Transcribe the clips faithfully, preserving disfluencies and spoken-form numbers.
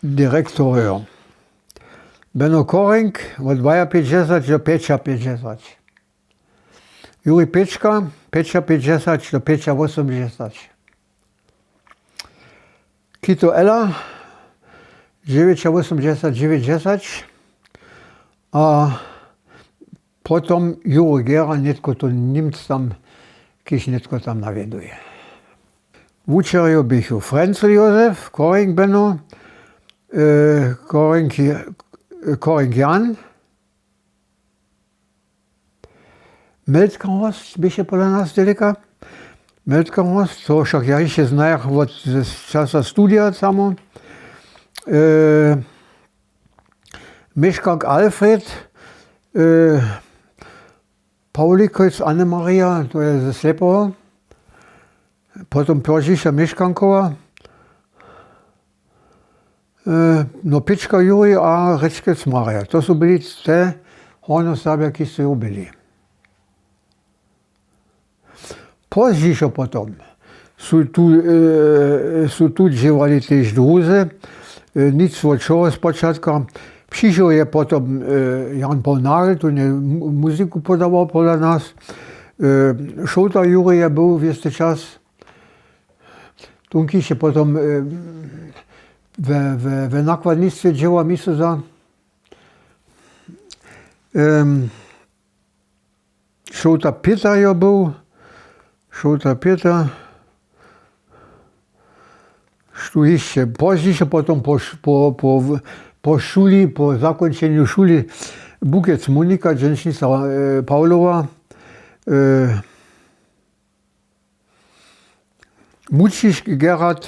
Direktorjo: Beno Koring wot dwajapjećdźesat do pjećapjećdźesat, Juri Pěčka pjećapjećdźesat do pjećawosomdźesat, Kito Ella dźewjećawosomdźesat dźewjećdźesat, a potom Juri Gera, nětko to Němc tam, kiž nětko tam nawjeduje. Wučerjo běchu Frenzel Josef, Koring Beno, e, Koring, Koring Jan, Meltkanhorst běše pola nas deleka. Meltkanhorst, to wšak ja hišće znajach wot z časa studija samo. E, Měškank Alfred, e, Pawlikojc Annemaria, to je ze Slepowa. Potom Poržiša Měškankowa. E, no, Pěčka Juri a Rěčkec Marja. To su byli te Hornjoserbja, kiž su ju byli. Pozdźišo potom su tu, e, su tu dźěłali tež druzy, e, nic wot čoho spočatka. Přišoł je potom, e, Jan Paul Nagel, tón je mu-, muziku podawał pola nas. E, Šołta Juri je był wěsty čas. Tón kiž je potom, e, we, we, we nakładnistwje dźěłał, myslu za. Em, Šołta Pětr jo był, Šołta Pětr, štó hišće, pozdźišo potom po š-, po, po, po šuli, po zakónčenju šuli, Bukec Monika, dźenšnica, e, Pawlowa, e, Mućišk Gerhard,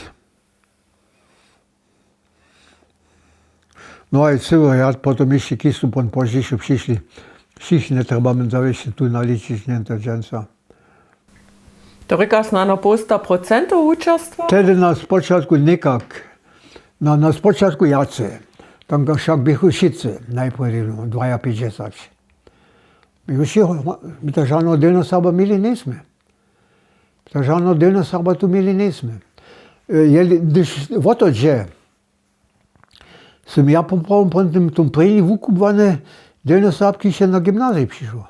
no a cyły rjad potom hišće, kiž su pon pozdźišo přišli, wšěch njetrjebamy zawěsće tu naličić, njeńto dźensa. To rěka snano połsta procentow wučerstwa? Tehdy na spočatku někak, na, na spočatku wjace. Tam wšak běchu wšitcy, najprjedy, no, dwajapjećdźesat. My wšě, my to žaneho Delnjoserba měli njejsmy. To žaneho Delnjoserba tu měli njejsmy. E, jeli, hdyž wo to dźe, sym ja poprawom pon tym, tom prěni wukubłany Delnjoserb, kiž je na gymnazij přišoł.